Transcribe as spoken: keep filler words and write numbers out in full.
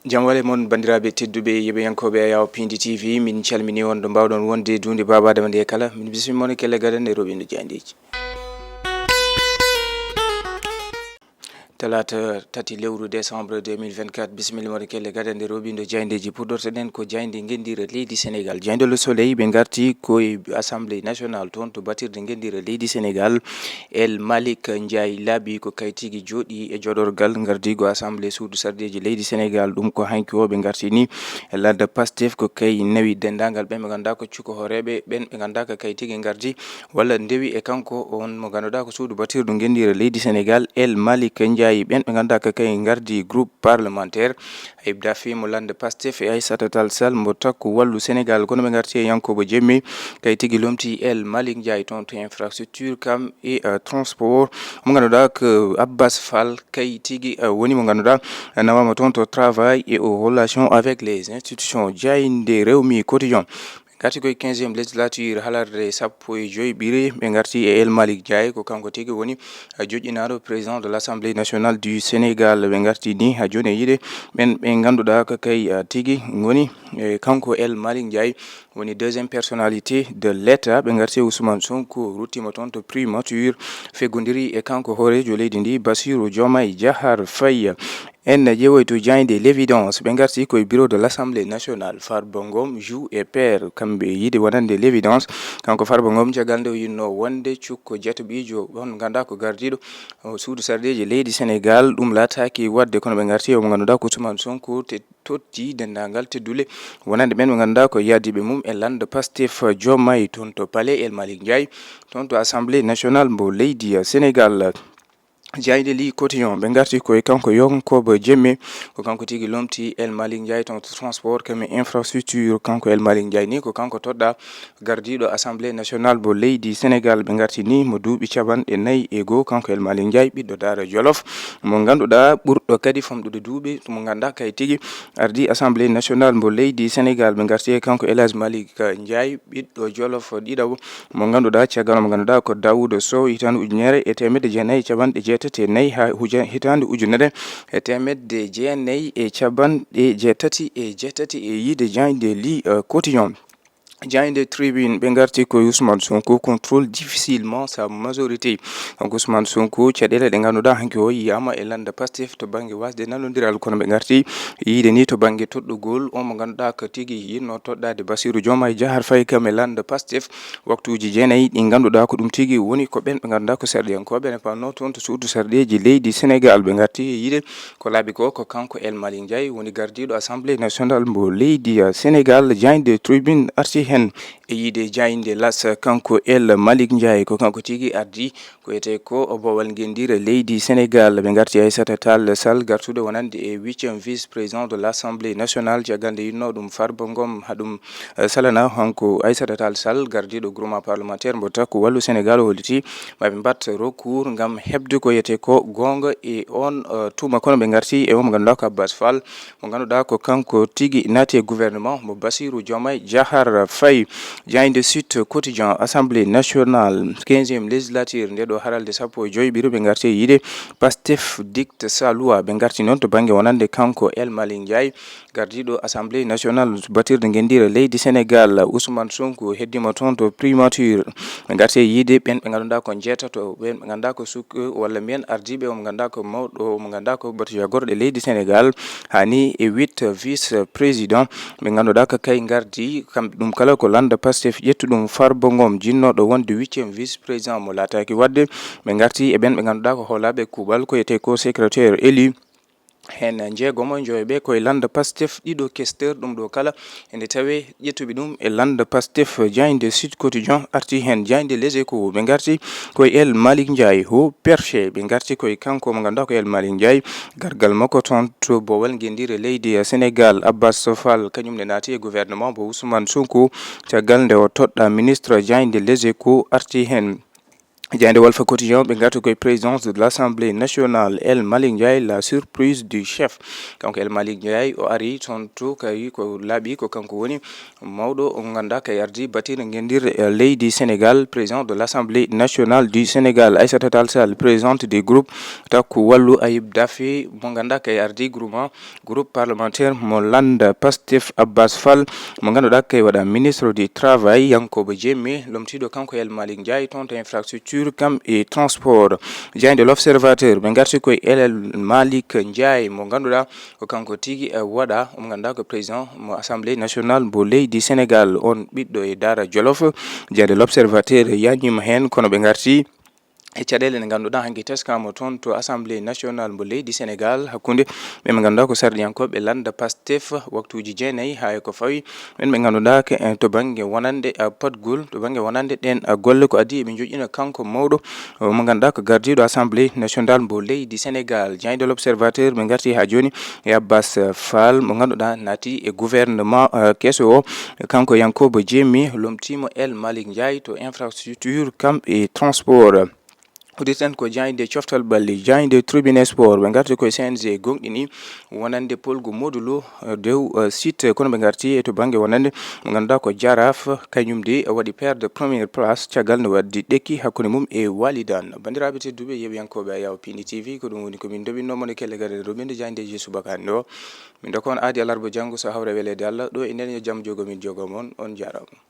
Jam wale mon, banndiraaɓe tedduɓe, yeɓeyankooɓe Ayaw Pindi T V, min calmini on ɗo mbaawɗon wonde duunde Baaba Adama nde kala. Min bismi mon e kelle gadande rewɓe no jayndeeji. Talaata tati lewru décembre deux mille vingt-quatre, bisimilla mon e kelle gadande rewɓe no jayndeeji. Puɗɗortoɗen ko jaaynde ngenndiire leydi Sénégal. Jaaynde Le Soleil, ɓe ngarti ko e Assemblée nationale toon to batirde ngenndiire leydi Sénégal. El Malick Ndiaye laaɓi ko kay tigi jooɗi e jooɗorgal ngardiigu Assemblée suudu sarɗeeji leydi Sénégal. Ɗum ko hanki o ɓe ngarti ni e ladde Pastef ko kay nawi denndaangal ɓen ɓe ngannduɗaa ko cukko hooreeɓe ɓen ɓe ngannduɗaa ko kay tigi ngardi walla ndewi e kanko on mo ngannduɗaa ko suudu batirdu ngenndiire leydi Sénégal, El Malick Ndiaye. Ɓen ɓe ngannduɗaa ko kay ngardi groupe parlementaire Ayib Daffé mo lande Pastef e Aissata Tall Sall mo takku Wallu Sénégal. Kono ɓe ngarti e Yankoba Diémé, kay tigi lomti El Malick Ndiaye toon to infrastructure kam e, euh, transport. Mo ngannduɗaa ko Abbas Fall kay tigi, euh, woni mo ngannduɗaa, euh, nawama toon to travail et aux relations avec les institutions. Jaaynde Rewmi Quotidien. Ngarti koye quinzième législature halarde sappo e joy ɓiire, ɓe ngarti e El Malick Ndiaye, ko kanko tigi woni, eh, joƴƴinaaɗo président de l'Assemblée nationale du Sénégal. Ɓe ngarti ni ha jooni e yiide ɓen ɓe ngannduɗaa ko kay, eh, tigi ngoni, eh, kanko El Malick Ndiaye woni deuxième personnalité de l'État. Ɓe ngarti e Ousmane Sonko, ruttiima toon to primature, feggodiri e kanko hooreejo leydi ndi, Bassirou Diomaye Diakhar Faye. En ƴeewoy to jaaynde L'Évidence, ɓe ngarti koye bureau de l'Assemblée nationale. Farba Ngom joue et perd, kamɓe yiide wonande L'Évidence. Kanko Farba Ngom, caggal nde o yinno wonde cukko jatoɓiijo on ngannduɗaa ko gardiiɗo, o, suudu sarɗeeji leydi Sénégal, ɗum laataaki waɗde, kono ɓe ngarti e mo ngannduɗaa ko Ousmane Sonko, te totti denndaangal teddule wonande ɓen ɓe ngannduɗaa ko yaadiiɓe mum e lande Pastef Diomaye toon to palais El Malick Ndiaye, toon to Assemblée nationale mbo leydi Sénégal. Jaaynde Le Quotidien, ɓe ngarti koye kanko Yankoba Diémé, ko kanko tigi lomti El Malick Ndiaye toon to transport kam e infrastructure. Kanko El Malick Ndiaye ni ko kanko toɗɗaa gardiiɗo Assemblée nationale mbo leydi Sénégal. Ɓe ngarti ni mo duuɓi capanɗe nayi e goo, kanko El Malick Ndiaye, ɓiɗɗo Daara Jolof, mo ngannduɗaa ɓurɗo kadi famɗude duuɓi, mo ngannduɗaa kay tigi ardii Assemblée nationale mbo leydi Sénégal. Ɓe ngarti e kanko El Hadj Malick Ndiaye, ɓiɗɗo Jolof ɗiɗaɓo, mo ngannduɗaa, caggal mo ngannduɗaa ko Daouda Sow, hitaande ujunere e teemedde jeenayi e capanɗe jeetati e nayi haa huja-, hitaande ujunere e teemedde jeenayi e capanɗe jeetati e jeetati e yiide jaaynde Le, eh, Quotidien. Jaaynde Tribune, ɓe ngarti ko Ousmane Sonko contrôle difficilement sa majorité. Donc Ousmane Sonko, caɗeele ɗe ngannduɗaa hanki o yiyaama e lande Pastef to bannge wasde nanondiral, kono ɓe ngarti yiide ni to bannge toɗɗugol on mo ngannduɗaa ko tigi yinno toɗɗaade Bassirou Diomaye Diakhar Faye kam e lande Pastef. Waktuuji jeenayi ɗi ngannduɗaa ko ɗum tigi woni ko ɓen ɓe ngannduɗaa ko sarɗiyankooɓe ne panno toon to suudu sarɗeeji leydi Sénégal. Ɓe ngarti e yiide ko laaɓi ko, ko kanko El Malick Ndiaye woni gardiiɗo Assemblée nationale mbo leydi, eh, Sénégal. Jaaynde Tribune arti heen e yiide jaaynde L'As, kanko El Malick Ndiaye ko kanko tigi ardii ko wiyetee ko o boowal ngenndiire leydi Sénégal. Ɓe ngarti Aissata Tall Sall gartude wonande e huitième vice-président de l'Assemblée nationale, caggal nde yinno ɗum Farba Ngom ha ɗum, eh, salana. Hanko Aissata Tall Sall, gardiiɗo groupement parlementaire mbo takku Wallu Sénégal, o holliti ma ɓe mbaɗ recours ngam heɓde ko wiyetee ko goonga e on, eh, tuuma. Kono ɓe ngarti e o mo ngannduɗaa ko Abbas Fall, mo ngannduɗaa ko kanko tigi naati e gouvernement mo Bassirou Diomaye Diakhar Faye. Jaaynde Sud Quotidien, Assemblée nationale, quinzième législature, nde ɗo haralde sappo e joy ɓiire, ɓe ngarti e yiide Pastef dicte sa loi. Ɓe ngarti noon to bannge wonande kanko El Malick Ndiaye, gardiiɗo Assemblée nationale batirde ngenndiire leydi Sénégal. Ousmane Sonko heddiima toon to primature. Ɓe ngarti e yiide ɓen ɓe ngannduɗaa ko njeetato, ɓen ɓe ngannduɗaa ko suk-, walla mbiyen ardiiɓe o mo ngannduɗaa ko mawɗo, o mo ngannduɗaa ko batuja gorɗe leydi Sénégal, hani e huit vice-président ɓe ngannduɗaa ko kay ngardi, kamɓe ɗum kala ko lande Pastef ƴettu ɗum Farba Ngom, jinnooɗo wonde huitième vice-président mo laataaki waɗde. Ɓe ngarti e ɓen ɓe ngannduɗaa ko hoolaaɓe kuuɓal, ko wiyetee ko secrétaire élu. Heen njeegomo e joyo ɓe koye lande Pastef, ɗiɗo questeur, ɗum ɗo kala ene tawe ƴettuɓe ɗum e lande Pastef. Jaaynde Sud Quotidien arti heen, jaaynde Les Échos, ɓe ngarti koye El Malick Ndiaye, haut perché, ɓe ngarti koye kanko mo ngannduɗaa ko El Malick Ndiaye, gargal makko toon to boowal ngenndiire leydi Sénégal. Abbas Fall, kañum ne naati e gouvernement mo Ousmane Sonko, caggal nde o toɗɗaa ministre. Jaaynde Les Échos arti heen. Jaaynde Walf Quotidien, ɓe ngarti koye présidence de l'Assemblée nationale, El Malick Ndiaye, la surprise du chef. Kanko El Malick Ndiaye, o ari toon to kay ko laaɓi ko kanko woni mawɗo o ngannduɗaa kay ardi batira ngenndir, eh, leydi Sénégal, président de l'Assemblée nationale du Sénégal. Aïssata Tall Sall, présidente du groupe Takku Wallu. Ayib Daffé mo ngannduɗaa kay ardi groupement groupe parlementaire mo lannda Pastef. Abbas Fall mo ngannduɗaa kay waɗa ministre du travail. Yankoba Diémé lomtiiɗo kanko El Malick Ndiaye toon to infrastructure kam e transport. Jaaynde L'Observateur, ɓe ngarti koye El Malick Ndiaye mo ngannduɗaa ko kanko tigi, eh, waɗa, omo ngannduɗaa ko président mo Assemblée nationale mo leydi Sénégal, on ɓiɗɗo e Daara Jolof. Jaaynde L'Observateur yañiima heen, kono ɓe ngarti e caɗeele ɗe ngannduɗaa hanki teskaama toon to Assemblée nationale mo leydi Sénégal, hakkunde ɓe ɓe ngannduɗaa ko sarɗiyankooɓe lannda Pastef, waktuuji jeenayi haa e ko fawi ɓen ɓe ngannduɗaa ke, eh, to bannge wonande, eh, potgol, to bannge wonande ɗeen, eh, golle, ko adii eɓe njoƴƴina kanko mawɗo, eh, mo ngannduɗaa ko gardiiɗo Assemblée nationale mo leydi Sénégal. Jaaynde L'Observateur, ɓe ngarti haa jooni e Abbas Fall mo ngannduɗaa naati e gouvernement, eh, keso o. Kanko Yankoba Diémé lomtiima El Malick Ndiaye to infrastructure kam e transport. Uddirten ko jaaynde Coftal Ɓalli, jaaynde Tribune Sport, ɓe ngarti koye C N G gonɗini wonande polgu Modou Lo, eh, dow, eh, site, kono ɓe ngarti e to bannge wonande mo ngannduɗaa ko Jaraaf, kañum de waɗi perdre première place caggal nde waddi ɗekki hakkunde mum e Walidaan. Banndiraaɓe tedduɓe, yeeɓiyankooɓe Ayaw Pindi T V, ko ɗum woni ko min ndoɓinno mon e kelle gaɗe ɗo ɓende jaayndeeji subaka hannde o. Min ndokka on aadi alarba janngo so hawre weleede Allah, ɗo e nden yo jam jogo min jogo mon. On jaaraama.